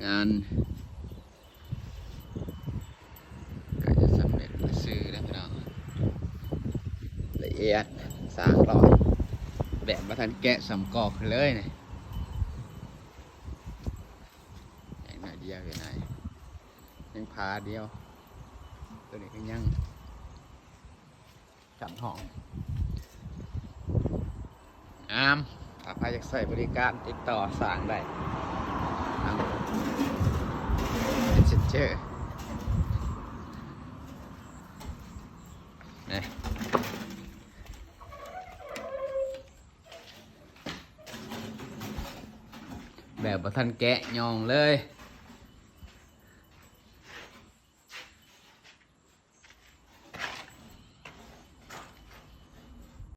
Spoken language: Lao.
ງານ ໃກ້ຈະສຳເລັດຊື່ແລ້ວພີ່ນ້ອງ ລະອຽດ ສາມຮ້ອຍ ແບບບໍ່ທັນແກະ ສ່ຳກອກເລີຍນີ້ ຍັງໜ້ອຍດຽວຢູ່ໃນ ຍັງພາດຽວ ໂຕນີ້ກໍຍັງ ຊັ້ນຫ້ອງ ງາມ. ຖ້າໃຜຢາກໃຊ້ບໍລິການ ຕິດຕໍ່ສ້າງໄດ້ທາງ Messenger ນະ ແບບບໍ່ທັນແກະ ຍ່ອງເລີຍ.